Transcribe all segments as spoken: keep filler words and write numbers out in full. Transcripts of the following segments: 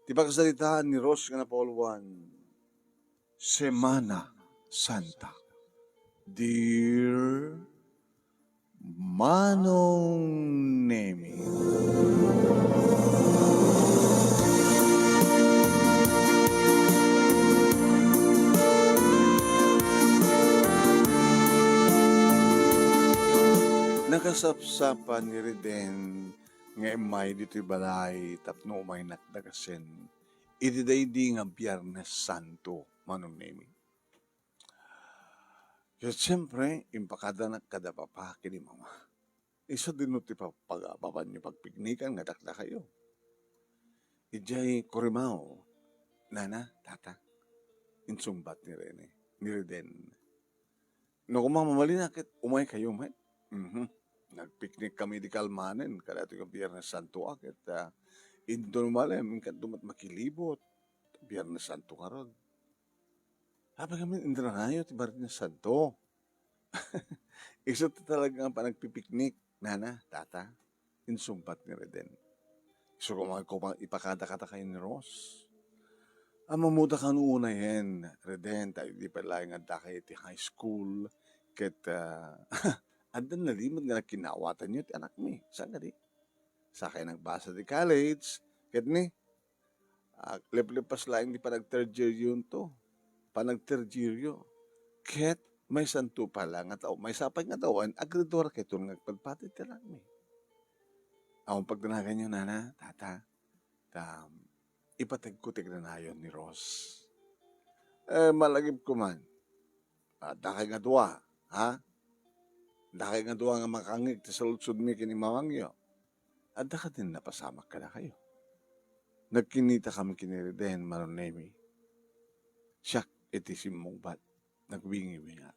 Ti pagsaritaan ni Ros nga napauloan, Semana Santa. Dear Manong Nemi. Nakasapsapa ni Reden nga immay ditoy balay tapno umaynak dagasen idi daydi nga Biernes Santo, Manong Nemi. Ket siempre, impakadanak kada papa ken ni mama. Isu dinno ti pa-, pag-, papanyo pagpiknikan nga dakdakayo. Idiay Corimao, nana, tata, insungbat ni Rene, ni Reden. No koma, mabalin a ket umaykayo met. Mhm. Nagpiknik kami idi kalmanen, kadatoy nga Biernes Santo a ket, ah, inton malem, inkadto met makilibot. Biernes Santo ngarud. Apay kami, indranayo ti Biernes Santo. Isu ti talaga nga panagpipiknik, nana, tata, insungbat ni Reden. Isu koma, koma ipakada kadakayo ni Ros. Ammoda kano unayen, Reden, ta idi pay laeng nga addakayo iti high school, ket, ah, adda nalimed nga nagkinaawatanyo ti anakmi. Saan kadi? Sakay nagbasa ti college, ket ni, ah, leplipas laeng ti panag-third year-yo to. Panag-third year-yo. Ket maysanto pay laeng nga tao, maysa pay nga tao, wen, aggraduar kayton nga agpadpadi ti anakmi. Awan pagdanaganyo, nana, tata. Ta, ipategko ti agnanayon ni Ros. Eh, malagipko man. Ah, dakay nga dua, ha? Dakay nga dua nga makangngeg ti saludsodmi ken ni mamangyo. Adda kadin napasamak kadakayo. Nagkinitakami ken ni Reden, Manong Nemi. Siak iti simmungbat. Nagwingiwingak.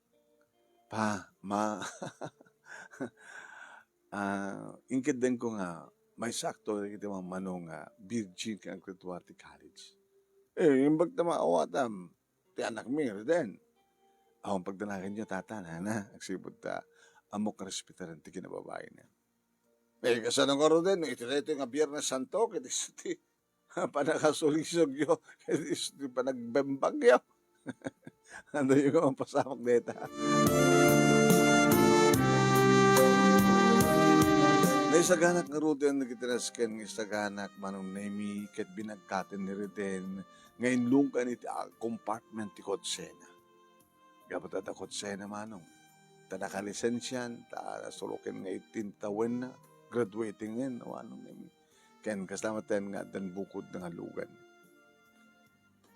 Pa, ma, ah, inkeddengko nga maysaakto dagiti mamano nga virgin ken aggraduar ti college. Eh, imbag ta maawatam ti anakmi, Reden. Awan pagdanaganyo, tata, nana, agsipud ta ammok nga respetaren ti kinababaina. Eh, kasano ngaruden, no iti daytoy nga Biernes Santo, ket isu ti panakasulisogyo, ket isu ti panagbembangyo. Adayo nga mapasamak dayta. Naisaganak ngaruden dagiti nasken nga isaganak, Manong Nemi, ket binagkaten ni Reden nga inlunggan iti, ah, compartment ti kotsena. Gapu ta adda kotsena, Manong. Ta nakalisensian, ta suluken nga eighteen ti tawenna, graduating-en, Manong Nemi. Ken kasta met nga addan bukod nga lugan.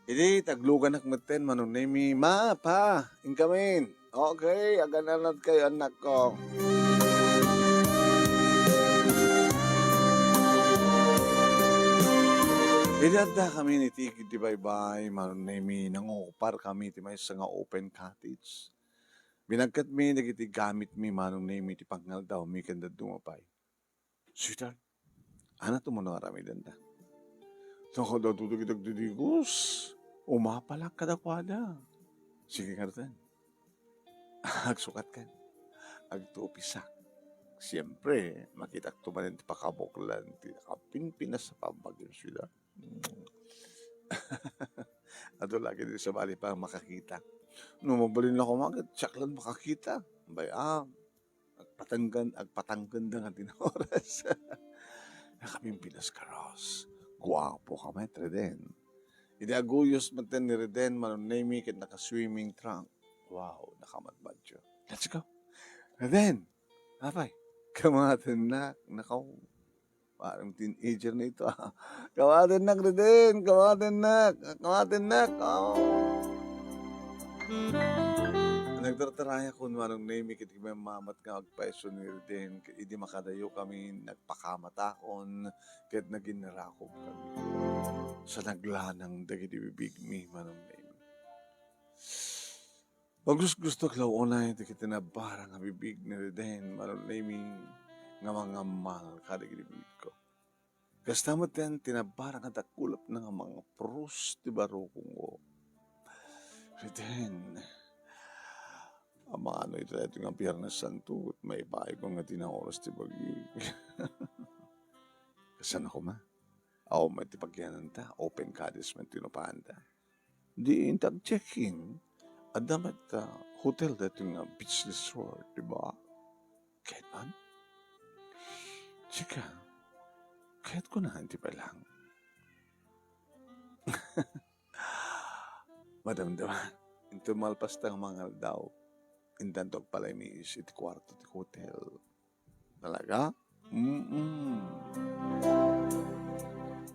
Idi tagluganak metten, Manong Nemi, "Ma, Pa, inkamin. Okay, agananatkayo, annakko." Idi addakamin iti igid ti baybay, Manong Nemi, nangukuparkami iti maysa nga open cottage. Binagkatmi dagiti gamitmi, Manong Nemi, iti pangngaldawmi ken dadduma pay. Sweetheart, ania ti umano nga aramidenda? Nakadawto dagiti agdidigos, umapalak kadakuada. Sige ngaruden. Agsukatkan. Agtupisak. Siempre, makitakto manen ti pakabuklan ti nakapinpinas a pammagim, sweetheart. Adu la ket di sabali pa makakita. No mabalin la koma ket siak la makakita. Bay, ah, agpatanggan, agpatanggan da nga din oras. Nakapimpinas ka, Ros. Guapo ka met, Reden. Idi aguyos metten ni Reden, Manong Nemi ket naka-swimming trunk. Wow, nakamadmadyo. Let's go. Reden, apay, kamatennak, nakaw. Parang teenager na ito, ah. Kamatennak, Reden! Kamatennak! Kamatennak! Oh! Nagtartarayak kun Manong Nemi ket mamamat nga agpayso ni Reden. Idi makadayo kami, nagpakamatakon ket naginrakob kami. Sa naglanang dagiti bibigmi, Manong Nemi. Magus-, gustok la unay dagiti nabarang a bibig ni Reden, Manong Nemi, nga mangammal kadagiti bibigko. Kasta met ti nabarang a dakulapna nga mangapros ti barukongko. Reden, amano iti daytoy nga Biernes Santo, ket maibaybay nga di na oras ti bagik. Kasano koma? Awan met ti pagyananta, open cottage met ti inupanta. Di inta ag-check-in, adda met, ah, hotel daytoy nga beach resort, di ba? Kayat man? Chika, kayat ko na, di ba lang? Madamdama, inton malpas ta nga mga aldaw, intanto agpalamiis iti kuarto ti hotel. Talaga? Mm-mm.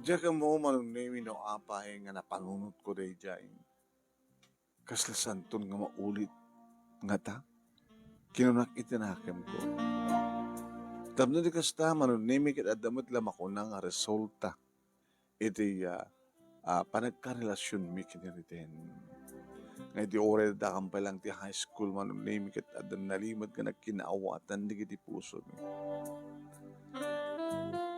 Diak ammo, Manong Nemi, no apay nga napanunotko daydiay. Kasla santon nga maulit ngata? Kinunak iti nakemko. Tapno di kasta, Manong Nemi, ket adda met la makuna nga resulta iti, ah, ah, panagkarelasionmi ken ni Reden. Nga iti uray dakam pay lang ti high school, Manong Nemi, ket adda nalimed nga nagkinaawatan dagiti pusomi.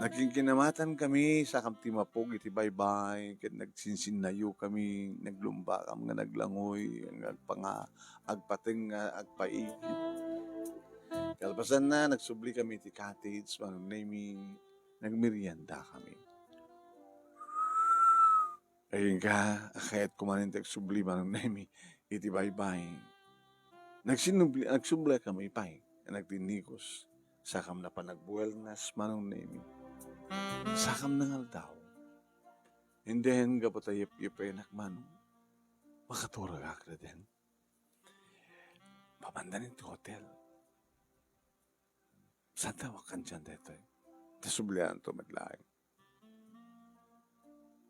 Nagkinkinamatangkami sakam ti mapog iti baybay, ket nagsinsinnayokami, naglumbakam nga naglangoy, nga agpanga-, agpateng nga agpaigid. Kalpasanna, nagsublikami iti cottage, Manong Nemi, nagmeriendakami. Agingga, kayatko manen ti agsubli, Manong Nemi, iti baybay. Nagsinubli-, nagsublekami pay nga nagtinnigos. Sakam na panagbuelnas, Manong Nemi. Sakam nangaldaw. And then, gapu ta yep-yepenak, Manong, makaturagak, Reden. Papandanin ti hotel. Saan ta makandian daytoy? Ta sublianto met laeng.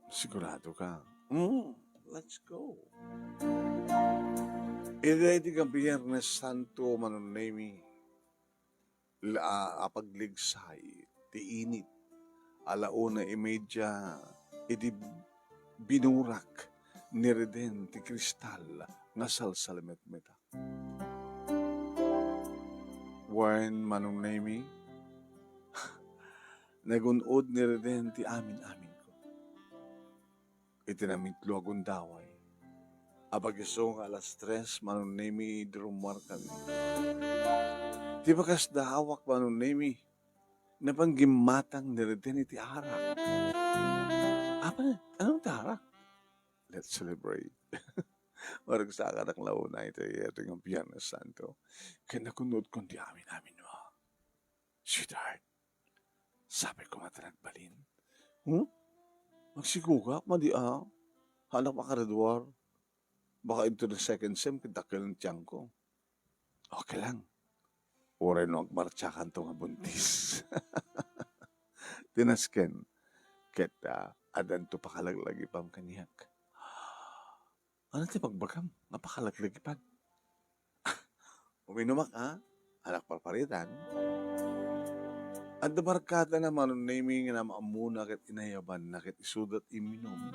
Sigurado ka? Mm, let's go. Iti, iti nga Biyernes Santo, Manong Nemi, la-, apaglegsay ti init. Ala una y media, idi binurak ni Reden ti kristal nga salsalmetmeta. Wen, Manong Nemi, nagun-od ni Reden ti amin-aminko. Iti namitlo a gundaway, apag-isu nga alas tres, Manong Nemi, idi rummuarkami. Ti bakas daawak, Manong Nemi, napan gimmatang ni Reden iti arak. Apo, anong ti arak? Let's celebrate. Marugsakanak la una iti, iti nga Biyernes Santo. Ket nagun-odkon ti amin-aminmo. Sweetheart, sapay koma ta nagbalin. Hmm? Agsigugak madi a. Hanak makaraduar. Baka into the second sem, ket dakkel ti tiangko. Okay lang. Uray no agmartsakanto nga buntis. Ti nasken, ket, ah, addanto pakalaglagipam kaniak. Ano ti pagbagam nga pakalaglagipam? Uminumak, ah. Anak parparitan. Adda barkadana, Manong Nemi, nga naam-ammona ket inayabanna ket isuda ti imminum.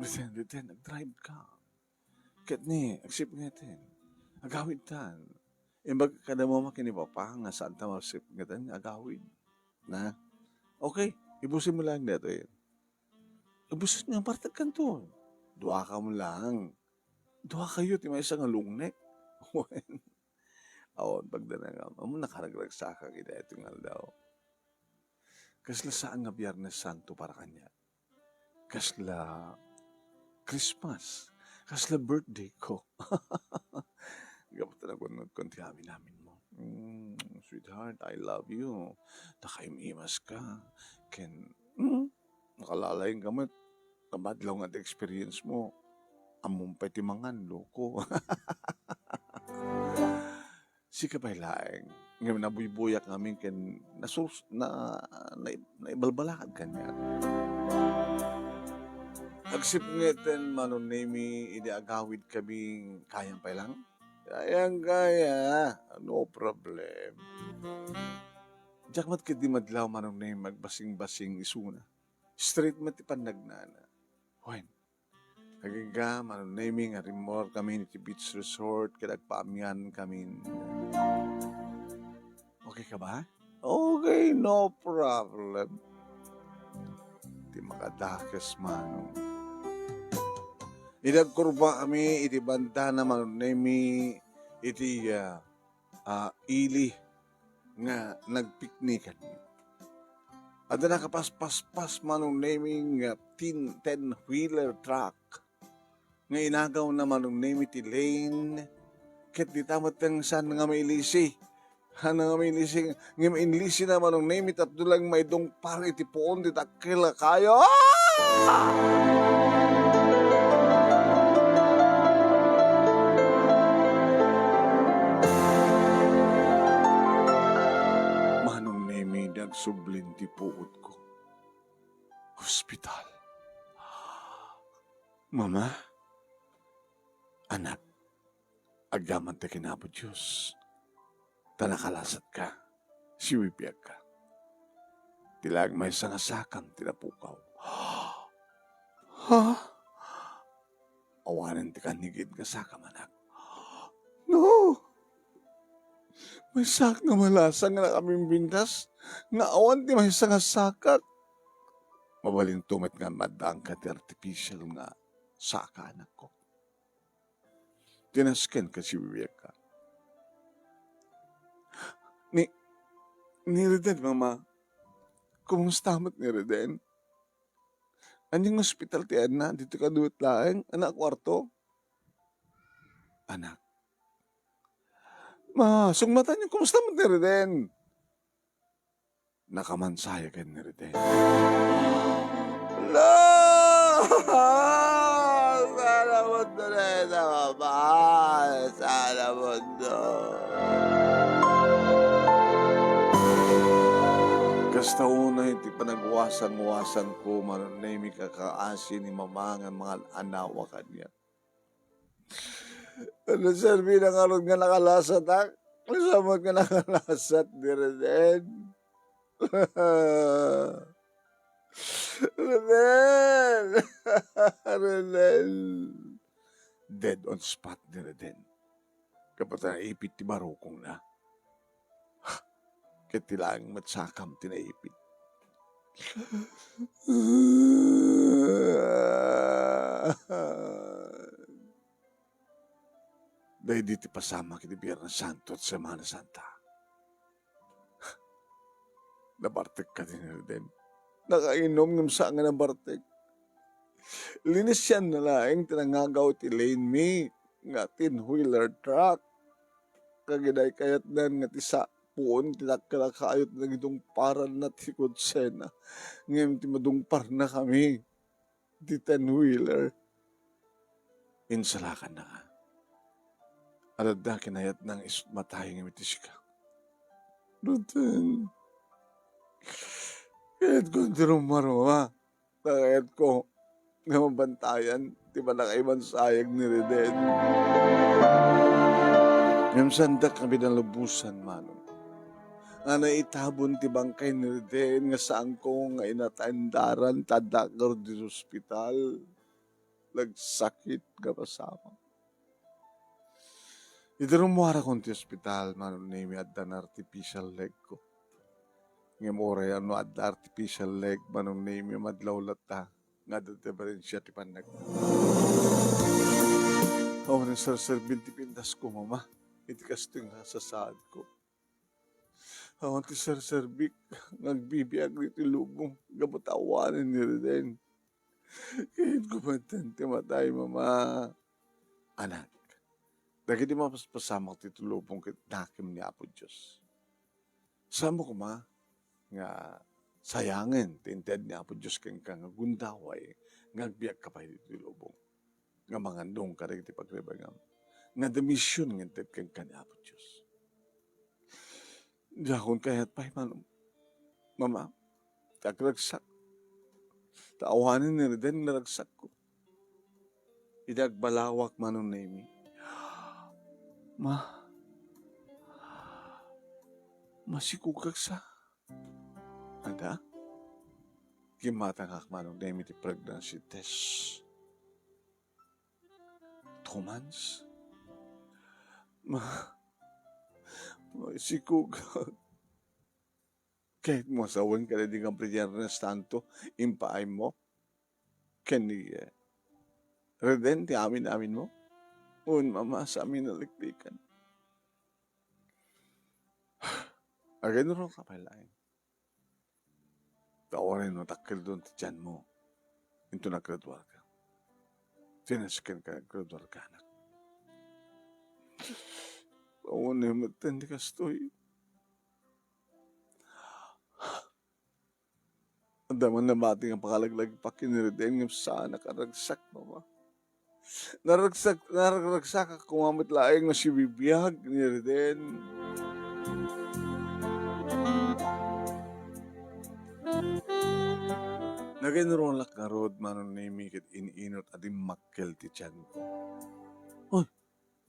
Reden, Reden, nag-drive ka. Ket ni, agsipngeten. Agawidtan. Imbag kada mama ken ni papa nga saanta magsipngeten nga agawid. Na? Okay, ibusim laeng daytoy. Ibusim nga bartek kanto. Duakam lang. Duakayo ti maysa nga lungnek. Wen, awan pagdanagam. Ammom, nakaragragsakak iti daytoy nga aldaw. Kasla saan nga Biyernes Santo para kaniak. Kasla Christmas. Kasla birthday ko. Gapu ta nagun-odkon ti amin-aminmo. Mm, sweetheart, I love you. Nakaim-imas ka. Ken, mm, nakalalayka met. Kamadlaw nga ti experience mo. Ammom pay ti mangan, loko. Sika pay laeng, ngem nabuybuyak ngamin ken nasus-, na-, na-, naibalbalakad kaniak. Agsipngeten, Manong Nemi, idi agawidkami, kayam pay lang? Kayang kaya, no problem. Diak met ketdi madlaw, Manong Nemi, agbasing-basing isuna. Straight met ti pannagnana. Wen, agingga, Manong Nemi, nga rimmuarkami iti beach resort ket agpaamiankamin. Okay ka ba? Okay, no problem. Ti makadakes, Manong. Idi agkurbaami iti bandana, Manong Nemi, iti, ah, ah, ili nga nagpiknikan. Adda nakapaspaspas, Manong Nemi, nga tin-, ten-wheeler truck nga inagawna, Manong Nemi, ti lane, ket dita met saan nga mailisi. Saan nga mailisi, ngem inlisina, Manong Nemi, tapno laeng maidungpar iti puon ti dakkel a kayo. Ah! Manong Nemi, nagsublin ti puotko. Hospital. Mama, anak, agyamanka ken Apo Dios, ta nakalasatka, sibibiagka. Ti laeng maysa nga sakam ti napukaw. Ha? Awanen ti kannigid nga sakam, anak. No! Maysaak nga malasa nga nakabimbintas nga awan ti maysa nga sakak. Mabalinto met nga maddaanka ti artificial nga saka, anakko. Ti nasken ket sibibiagka. Ni, ni Reden, Mama. Kumusta met ni Reden? Ania nga ospital ti ayanna? Ditoy kano met laeng? Ania a kuarto? Anak. Ma, sungmatanyo, kumusta met ni Reden? Nakamansaya ken ni Reden. La! Sana mundo na ito, Mama. Sana mundo. Kasta unay ti panagwasangwasanko, Manong Nemi, kakaasi ni Mama nga mangan-anawa kaniak. Ano serbina ngarud nga nakalasatak? Ano sa met nga nakalasat ni Reden? Reden! Reden! Dead on spot ni Reden. Gapu ta naipit ti barukongna. Ket ti laeng met sakam ti naipit. Daydi ti pasamak iti Biernes Santo ket Semana Santa. Nabartek kadi ni Reden. Nakainom ngem saan nga nabartek. Linisianna laeng ti nangagaw iti lane mi nga ten-wheeler truck. Kaginay kayatnan nga ti sa-, puon ti dakkel a kayo ti nagidungparanna ti kotsena. Ngem ti madungparnakami, ti ten-wheeler. Insalakanna nga. Adda kinayatna nga isut' matay ngem iti sika. Reden, kayatko ti rumaruma. Kayatko nga mabantayan ti pannakaibansayag ni Reden. Ngem saandak nga binalubosan, Manong, nga naitabon ti bangkay ni Reden nga saanko nga inatendaran ta adda ngarud iti ospital. Nagsakit nga pasamak. Idi rummuarakon ti ospital, Manong Nemi, adda nga artificial leg ko. Ngem uray no adda artificial leg, Manong Nemi, madlaw latta nga adda diferensia ti panneg. Awan ti serserbin ti pintasko, Mama, iti kastoy nga sasaadko. Awan ti serserbik nga agbibiag iti lubong gapu ta awanen ni Reden. Kayatko met ti matay, Mama. Anak, dagiti mapaspasamak ti lubong ket nakem ni Apo Dios. Saanmo koma nga sayangen ti inted ni Apo Dios kenka nga gundaway nga agbiagka pay ditoy lubong, nga mangannong kadagiti pagrebengam, nga adda mision nga inted kenka ni Apo Dios. Diakon kayat pay, Manong, Mama, ti agragsak. Ta awanen ni Reden nga ragsakko. Idi agbalawak, Manong Nemi, ma-, masikogak sa. Adda? Gimmatangak, Manong Nemi, ti pregnancy test. Two months? Ma-, masikogak. Kayatmo a sawen kadaydi nga Biernes Santo, impaaymo ken ni, eh, Reden ti amin-aminmo? Wen, Mama, saanmi naliklikan. Aginruka pay laeng. Ta uray no dakkeldon ti tianmo, inton aggraduarka. Ti nasken ka, aggraduarka, anak. Awan met ti kastoy. Adda man namati nga pakalaglagipak ken ni Reden ngem saanak a ragsak, Mama. Naragsak, naragsakkak koma met laeng no sibibiag ni Reden. Naginruarlak ngarud, Manong Nemi, ket in-inut a dimmakkel ti tianko. Hoy,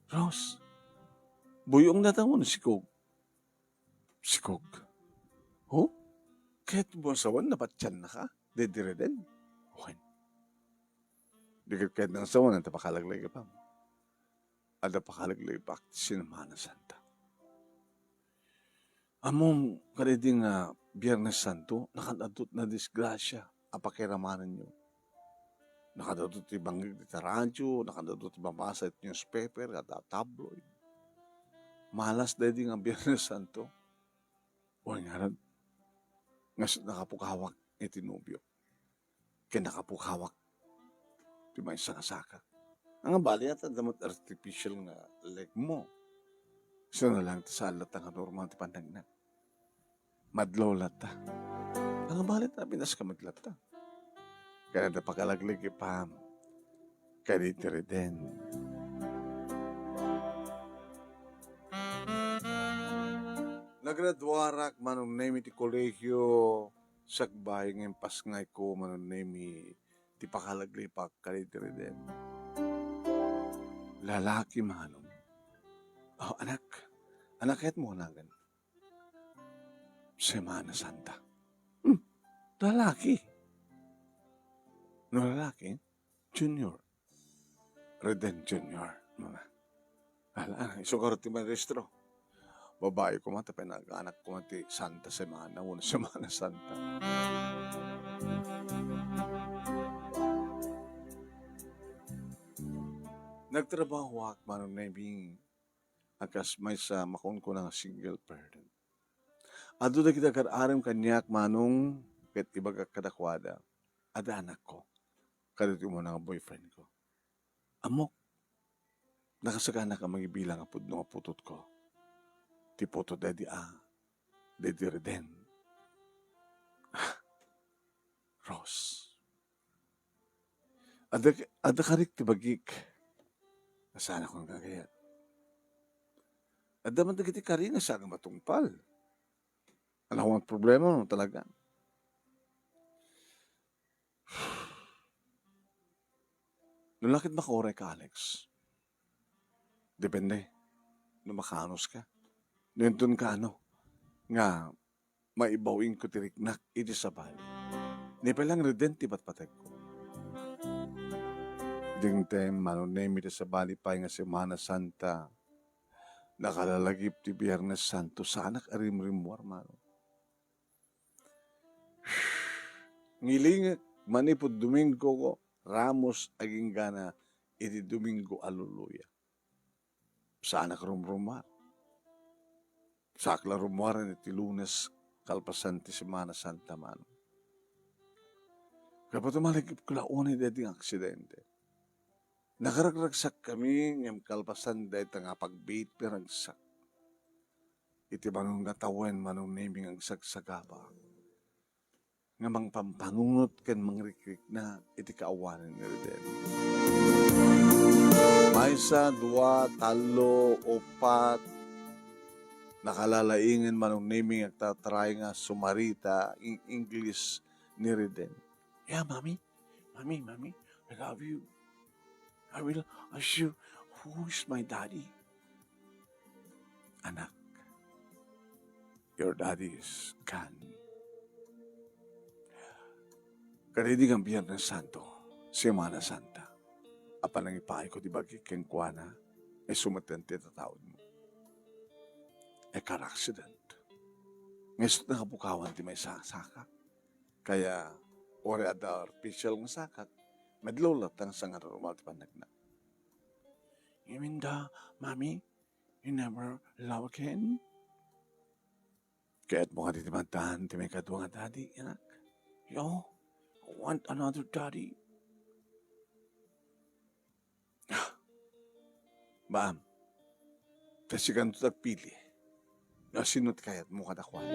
Rose, buyong dayta wenno sikog? Sikog? Ho? Ket mo asawan napatiannaka? Daydi Reden? Wen. Di ket kayat nang asawan, anta pakalaglagipan. Adda pakalaglagipak ti Semana Santa. Ammom, kadaydi nga Biernes Santo, nakaad-adu ti nadisgrasia a pakiramanenyo. Nakaad-adu ti bangngeg iti radio, nakaad-adu ti mabasa iti newspaper, kada tabloid. Malas daydi nga Biernes Santo. Wen ngarud, nga s-, nakapukawak iti nobio. Ken nakapukawak ti maysa nga sakak. Ania bali, adda met artificial nga leg mo. Saan laeng ti saan latta nga normal ti panagna. Madlaw latta. Ania bali, ta pinas ka met latta. Ken adda pakalaglagipan. Kadaydi Reden. Nagraduarak, Manong Nemi, ti kolehio. Sakbay nga impasngayko, Manong Nemi, ti pakalaglagipak kadaydi Reden. Lalaki, Manong. Oh, anak. Anak, kayatmo nagan. Semana Santa. Hmm, lalaki. No lalaki, Junior. Reden Junior, Mama. Ala, isu ngarud ti marehistro. Babai koma, ta pinag-anak koma ti Santa Semana, wenno Semana Santa. Nagtrabahoak, Manong Nemi, a kas maysa makunkuna nga single parent. Adu dagiti agar-arem kaniak, Manong, ket ibagak kadakuada, adda anakko, kadagiti umuna nga boyfriendko. Ammok, nakasaganak a mangibilang a pudno nga putotko. Ti putot daydi a, daydi Reden. Rose. Adda, adda karik ti bagik. Saan a kagayat. Adda man dagiti kari nga saan a matungpal. Awan problema no talaga. No la ket makaurayka, Alex. Depende no makaanos ka. No inton kaano nga maibaw-inko ti riknak iti sabali. Ni pay lang Reden ti patpategko. Dimteng, Manong Nemi, ti sabali pay nga Semana Santa. Nakalalagip ti Biernes Santo, saanak a rimrimmuar, Manong. Ngilingek manipud Domingo Ramos agingga iti Domingo Aleluya. Saanak rumrummuar. Saak la rummuar iti Lunes kalpasan ti Semana Santa, Manong. Kapag tumalagipko la unay daydi nga aksidente. Nakaragragsakkami, ngem kalpasan dayta nga pagbiit, piragsak. Iti bangon nga tawen, Manong Nemi, nga agsagsagaba nga mangpampanunot ken mangrikrikna iti kaawanan ni Reden. Maysa, dua, tallo, uppat, nakalalaingen, Manong Nemi, nga agtatry nga sumarita in English ni Reden. "Yeah, Mommy. Mommy, Mommy, I love you. I will ask you, who is my daddy?" Anak, your daddy is gone. Kadaydi nga Biernes Santo, Semana Santa, a panangipaayko ti bagik kenkuana, isu met ti tataudmo. A car accident. Nga isu ti nakapukawan ti maysa a sakak. Kaya, uray adda artificial nga sakak, madlaw latta nga saan nga normal ti panagna. You mean the, Mommy, you never love again? Kayatmo kadi ti maadaan ti maikadua nga daddy, anak? "No, I want another daddy." Ma'am, ta sikanto ti agpili. No sino ti kayatmo kadakuada?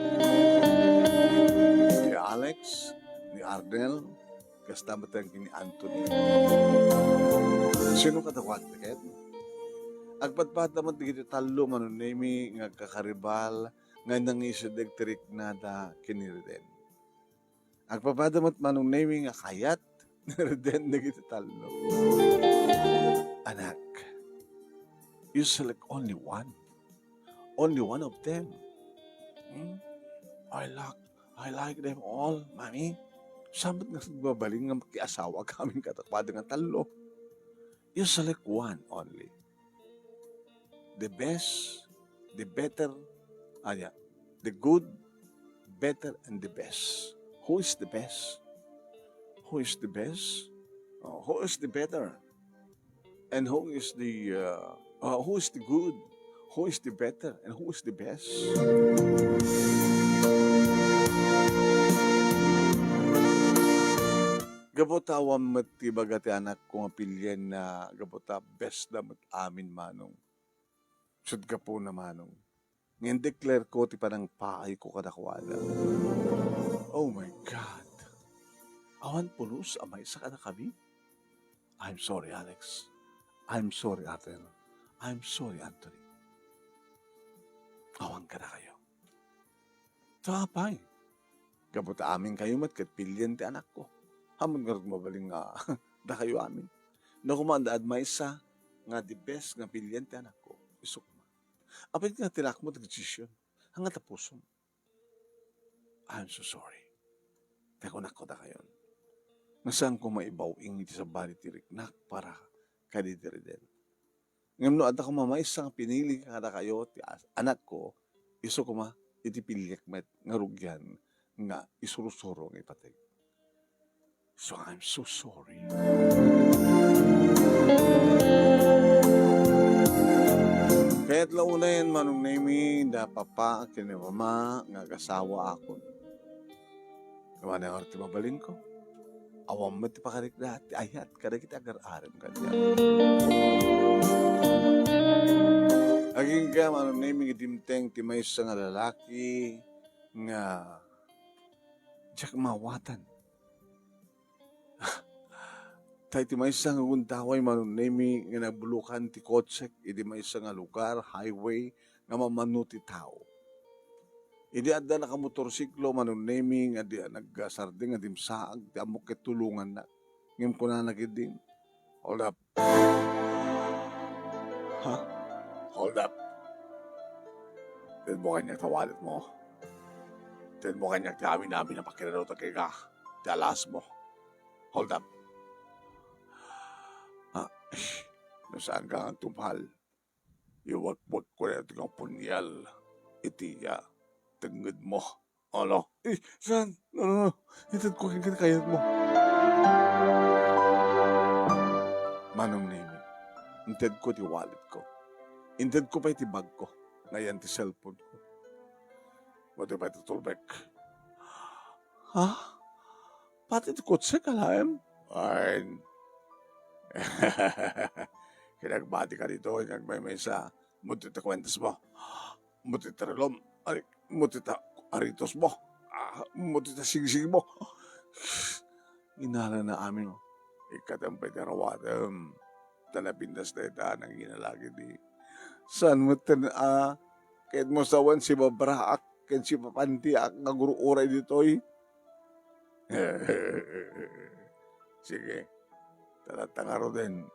Ni Alex, ni Arnel, kasta met ken ni Anthony. Sino kadakuada ti kayatmo? Agpadpada met dagiti tallo, Manong Nemy, nga agkakaribal nga nangisideg ti riknada ken ni Reden. Agpadpada met, Manong Nemy, nga kayat ni Reden dagiti tallo. Anak, you select only one. Only one of them. Hmm? I like, I like them all, Mommy. Saan met nga nagbabaling nga makiasawa kami kadakuada nga tallo? You select one only. The best, the better, ah, yeah. The good, better, and the best. Who is the best? Who is the best? Oh, who is the better? And who is the, uh, uh, who is the good? Who is the better? And who is the best? Gapu ta awan met ti ibaga ti anakko nga pilienna, gapu ta best da met amin, Manong. Ket gapuna, Manong, nga in-declare ko ti panangpaayko kadakuada. Oh my God! Awan pulos a maysa kadakami? I'm sorry, Alex. I'm sorry, Arnel. I'm sorry, Anthony. Awan kadakayo. Ta apay, gapu ta aminkayo met ket pilien ti anakko. Ammom ngarud mabalin nga dakayo amin. No koma adda maysa nga the best nga pilien ti anakko, isu koma. Apay nga tilakmo ti decision? Ania ti pusom? I'm so sorry. Ta kunak kadakayon, nga saanko maibaw-ing iti sabali ti riknak para kadi Reden. Ngem no adda koma maysa nga pinili kadakayo ti as-, anakko, isu koma iti piliek met nga rugian nga isursuro nga ipateg. So I'm so sorry. Kayat la unayen, Manong Nemy, da papa ken ni mama nga agasawaakon. Awan ngarud ti mabalinko. Awan met ti pakarikna ti ayat kadagiti agar-arem kaniak. Agingga, Manong Nemy, nga dimteng ti maysa nga lalaki nga diak maawatan. Ta iti maysa nga gundaway, Manong Nemy, nga nabulukan ti kotsek iti maysa nga lugar, highway, nga mamano ti tao. Idi adda nakamotorsiklo, Manong Nemy, nga di nagasardeng a dimsaag ti ammok ket tulongannak. Ngem kunana ketdin, "Hold up." Ha? "Hold up. Itedmo kaniak ti walletmo. Itedmo kaniak ti amin-amin a pakiraro ta kayka, ti alasmo. Hold up." Ah, shh. No saanka nga agtungpal, iwagwagko daytoy nga punyal iti, ah, tengngedmo. Hala, eh, saan? No, no, no. Itedko kenka ti kayatmo. Manong Nemy, intedko ti walletko. Intedko pay ti bagko, nga ayan ti cellphoneko. Waddi pay ti tulbek. Ha? Pati ti kotsek, alaem? Ay. Kinagbatika ditoy nga agmaymaysa. Amo ti kuentasmo. Amo ti relom. Ay, amo ti aritosmo. Ah, amo ti sigsigmo. Inalana amin. Ikkatem pay ti arawatem. Ta napintas dayta, nanginalagidi. Saan metten a kayatmo sawen sibabraak ken sipapantiak nga agur-uray ditoy? Sige, ta tatta ngaruden,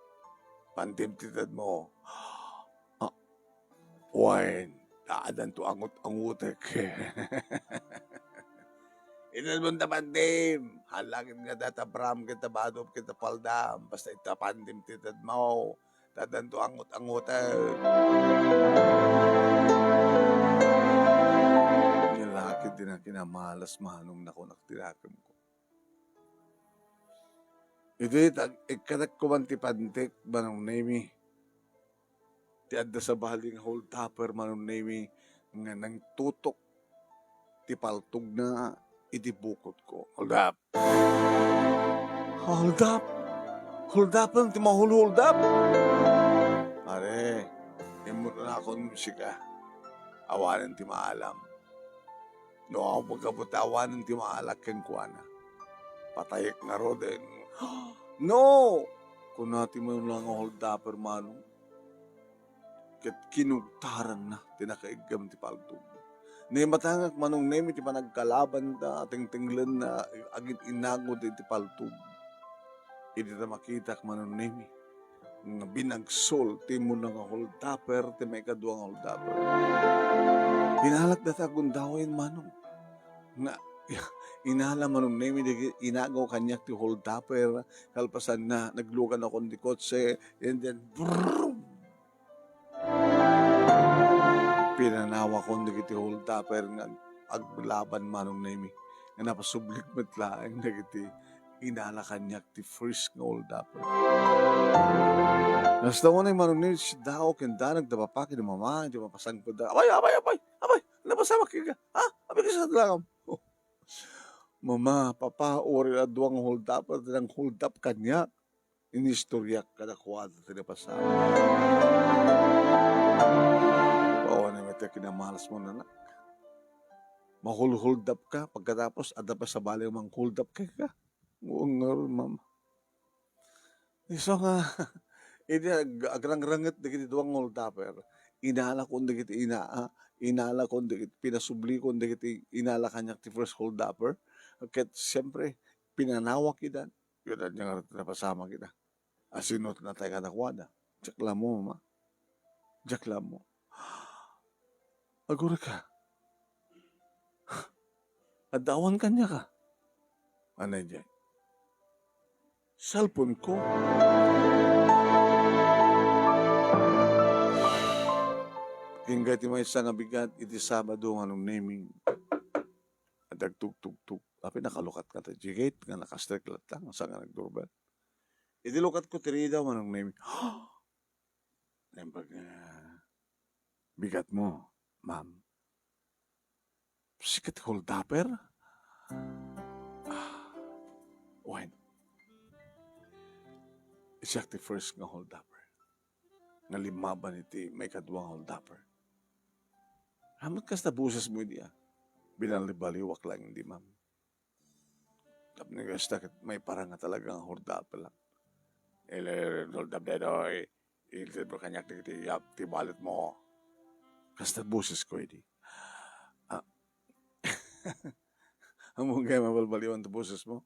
pantim ti tedmo. Ah, wen, ta addanto angot-angotek. Itedmon ta pantim. Halakit nga data bram ket ta badop ket ta paldam. Basta ita pantim ti tedmo. Ta addanto angot-angotek. Ni lakit ti nakinamalas, Manong, nakunak ti nakemko. Idi tag-, ikkatek ko man ti pantik, Manong Nemy. Ti adda sabali nga hold topper, Manong Nemy, nga nangtutok ti paltogna, iti bukotko. Hold up! Hold up! Hold up ti mahulhuldap! Pare, immutanakon sika. Awanen ti maalam. No, awan pagkabutawanen ti maalak kenkuana. Patayek ngaruden. No! Kuna ti maysa nga hold upper, Manong. Ket kinugtaranna ti nakaiggam ti paltog. Naimatangak, Manong Nemi, ti panagkalabanda, tengtenglenna, agin-inago daydi paltog. Idi ta makitak, Manong Nemi, nga binagsol ti immuna nga hold upper, ti maikadua nga hold upper. Inalak data agundawen, Manong. Nga, inala, Manong Nemi, dagiti inagaw kaniak ti hold upper, kalpasanna, nagluganakon ti kotse, and then, brrrr! Pinanawakon dagiti hold upper nga ag-, aglaban, Manong Nemi, nga napasublik met laeng dagiti inala kaniak ti first nga hold upper. Kasta unay, Manong Nemi, sidaok ken danag da papaki da mama, iti mapasangpet da. Apay, apay, apay, apay, napasamak ka. Ha? Apay, kasta langam. Mama, papa, uray a dua nga hold upper, ti nang-hold up kaniak. Inistoriak kadakuada ti napasamak. Awan met a kinamalasmo, anak. Mahulhuldap ka, pagkatapos, adda pay sabali a manghuldap kenka. Wen ngarud, Mama. Isu nga, idi ag-, agrangranget dagiti dua nga hold upper, inalakon dagiti ina-, ah, inalakon dagiti, pinasublikon dagiti inala kaniak ti first hold upper. Ket, siyempre, pinanawak ida. Ket ania ngarud ti napasamak ida? Asinot natay kadakuada. Diak la ammo, Mama. Diak la ammo. Agurayka. Adda awan kaniak. Ania diay? Cellphone ko. Ingga ti maysa nga bigat iti Sabado, Manong Nemi. Adda agtugtugtog. Apay, nakalukat nga ta di gate nga nakastrek latta, saan nga nagdoorbell. Iti lukatko, ti ridaw, Manong Nemi. Naimbag, ah, bigatmo, ma'am. Sika ti hold upper? Ah, wen. Siak ti first nga hold upper. Nga limmaban iti maikadua nga hold upper. Ammot kasta bosesmo idi, ah. Binalibaliwak laeng idi, ma'am. Tapno kasta ket maiparang nga talaga nga hold upper lang. Ele, hold up daytoy. Itedmo kaniak dagiti, ah, ti walletmo. Kasta bosesko idi. Ah. Ammom ngay mabalbaliwan ti bosesmo?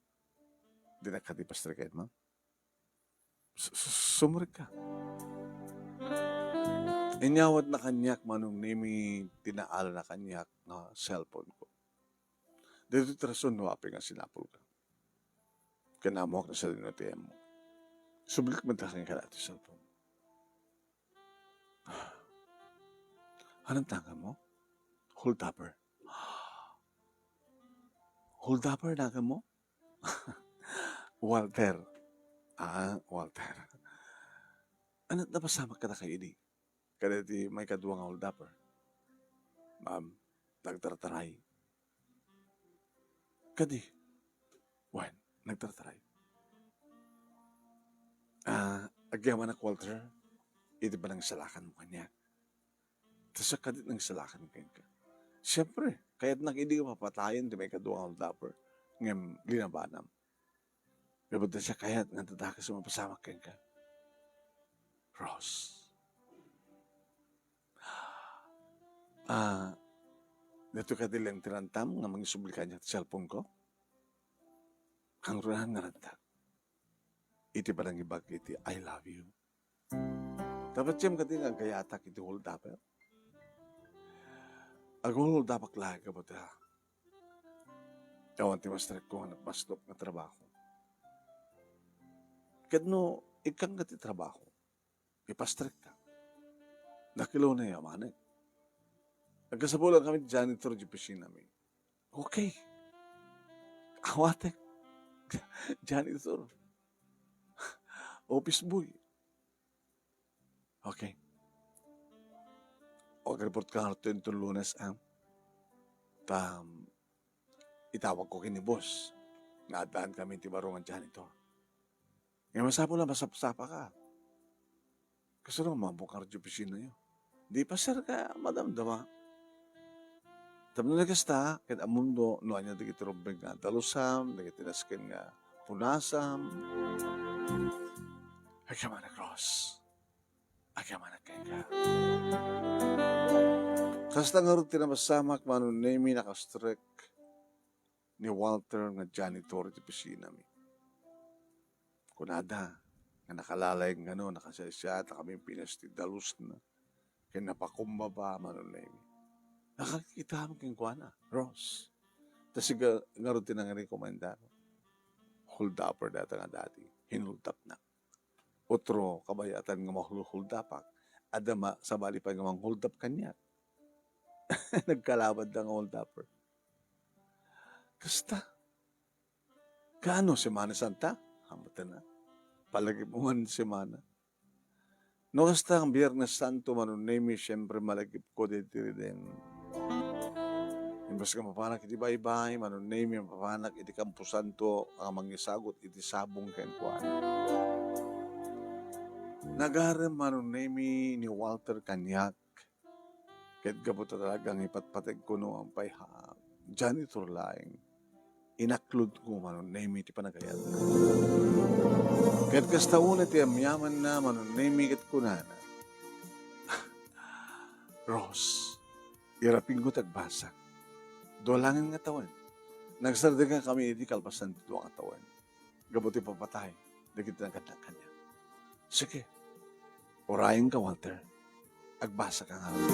Dinak kadi pastreken, ma'am. Su-, su-, sumrekka. Inyawatna kaniak, Manong Nemi, ti naalana kaniak nga cellphone ko. Daytoy ti rason no apay nga sinapulka. Ken ammoak no sadino ti ammo. Sublik met laeng kenka ti cellphone. Anong tawagmo? Hold upper. Hold upper tawagmo? Walter. Ah, Walter. Ania ti napasamak kadakayo idi? Kadagiti maikadua nga hold upper. Ma'am, nagtartaray. Kadi, wen, nagtartaray. Ah, agyamanak, Walter, iti panangisalakanmo kaniak. Ta siak kadi ti nangisalakan kenka. Siempre, kayatnak idi nga papatayen ti maikadua nga hold upper, ngem linabanam. Gapu ta siak kayat nga adda dakes a mapasamak kenka. Rose. Ah, daytoy kadi laeng ti rantam nga mangisubli kaniak ti cellphone ko? Kangrunaan nga ranta. Iti panangibag iti I love you. Ta patiem kadi nga agayatak iti hold upper? Aghold-upak laeng gapu ta awan ti mastrekko nga napasnop nga trabaho. Ket no ikkangka ti trabaho, ipastrekka. Dakkel unay a manen. Agkasapulan kami ti janitor iti opisinami. Okay. Awatek. Janitor. Office boy. Okay. Agreport ka ngarud inton Lunes, ah. Ta, itawagko ken ni boss nga addaankamin ti baro nga janitor. Nga masapul a masapsapaka. Kasano nga mabukar ti opisinayo? Di paserka madamdama. Tapno no kasta, ket ammom no ania dagiti rumbeng nga dalusam, dagiti nasken nga punasam. Agyamanak, Ross. Agyamanak kenka. Kasta ngarud ti napasamak, Manong Nemy, nakastrek ni Walter nga janitor iti opisinami. Kunada nga nakalalay ngano, nakasiasiatakami pinas ti dalusna ken napakumbaba, Manong Nemy. Nakakitaam kenkuana, Ross. Ta siga ngarud ti nangiriko, Manong Daro. Holdupper dayta nga dati. Hinuldapnak. Utro, kabayatan nga mahulhuldapak. Adda ma-, sabali pay nga manghuldap kaniak. Nagkalabadda nga holdupper. Kasta. Kaano, Semana Santa? Hamatena. Palagipmo man Semana. No kasta, ang Biyernes Santo, Manong Nemy, siyempre, malagipko daydi riden. Imbes nga mapanak iti baybay, Manong Nemy, mapanak iti kamposanto nga mangisagut iti sabong kenkuana. Nagarem, Manong Nemy, ni Walter kaniak. Ket gapu ta talaga nga ipatpategko no apay ha janitor laeng, inakludko, Manong Nemy, ti panagayatna. Ket kasta unay ti amyamanna, Manong Nemy, ket kunana, "Ross, irapingko ti agbasa. Dua laengen nga tawen. Nagsardengkami idi kalpasan ti dua nga tawen." Gapu ti ipapatay dagiti nagkadnak kaniak. Sige, urayenka, Walter. Agbasaka ngarud.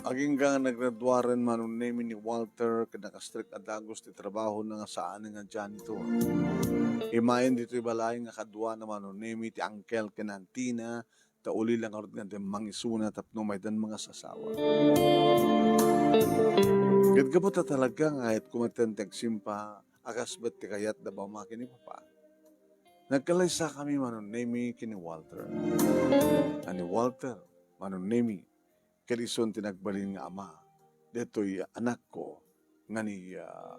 Agingga nga nagraduaren, Manong Nemy, ni Walter ket nakastrek a dagus ti trabahona nga saanen nga janitor. Imayen ditoy balay nga kaduana, Manong Nemy, ti angkel ken antina, ta ulila ngarud nga adda mangisuna tapno maydan mangasasawa. Ket gapu ta talaga nga kayatko met ti agsimpa a kas met ti kayat da mama ken ni papa, nagkalaysakami, Manong Nemy, ken ni Walter. A ni Walter, Manong Nemy, ket isun ti nagbalin nga ama daytoy anakko nga ni, ah,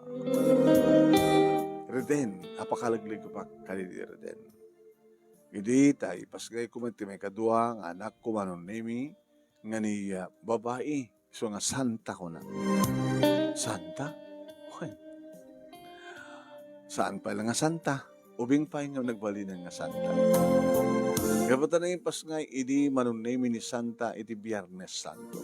Reden, a pakaleglegepak kadaydi Reden. Idi ta ipasgayko met ti maikadua nga anakko, Manong Nemy, nga ni, ah, babai, isu nga Santa kuna. Santa? Wen, saan pay la nga Santa? Ubing pay nga nagbalinen nga Santa. Gapu ta naipas nga idi, Manong Nemy, ni Santa iti Biyernes Santo.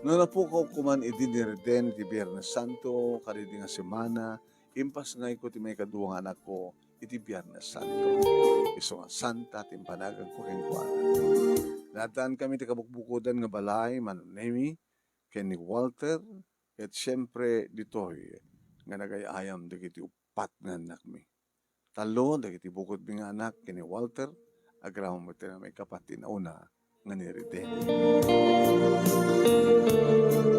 No napukawko man idi ni Reden iti Biyernes Santo, kadaydi nga semana, impasgayko ti maikadua nga anakko iti Biyernes Santo. Isu nga Santa ti impanaganko kenkuana. Naaddankami ti kabukbukodan nga balay, Manong Nemy, ken ni Walter, ket siempre ditoy nga nagay-ayam dagiti uppat nga annakmi. Tallo dagiti bukodmi nga anak ken ni Walter, agraman met ti maikapat ti nauna nga ni Reden.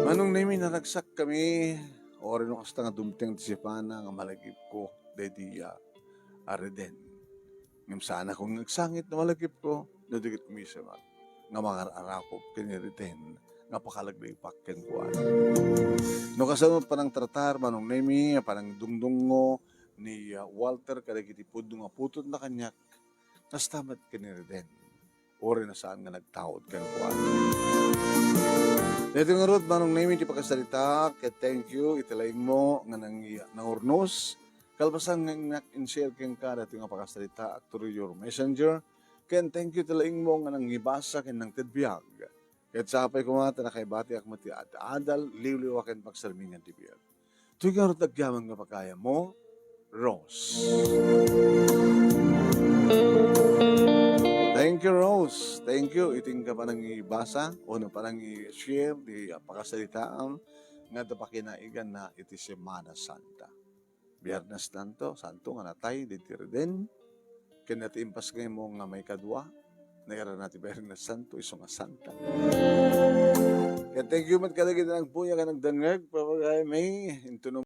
Manong Nemy, naragsakkami, uray no kasta nga dumteng ti sipaanna nga malagipko daydi a Reden. Ngem saanakon nga agsangit no malagipko no di ket umisemak nga mangar-arakop ken ni Reden nga pakalaglegepak kenkuana. No kasano panangtratar, Manong Nemy, a panangdungdungngo ni, ah, Walter kadagiti pudno nga putotna kaniak, kasta met ken ni Reden. Uray no saan nga nagtaud kenkuana. Daytoy ngarud, Manong Nemy, ti pakasaritaak, ket thank you iti laingmo nga nang-, nangurnos. Kalpasan nga nag-share kenka daytoy nga pakasaritaak through your messenger, ken thank you iti laingmo nga nangibasa ken nangted biag. Ket sapay koma ta nakaibatiak met ti ad-adal, liwliwa ken pagsermingan ti biag. Toy ngarud agyaman nga pagayammo, Rose. Thank you, Rose. Thank you iti inka panangibasa wenno panangi-share ti, ah, pakasaritaam nga adda pakinaigana iti Semana Santa. Biyernes Santo, Santo nga natay daydi Reden. Ken daytoy impasgaymo nga maikadua, nairana ti Biyernes Santo, isu nga Santa. Ken thank you met kadagiti nagbuya ken nagdengngeg, Papa Guy, May, intuno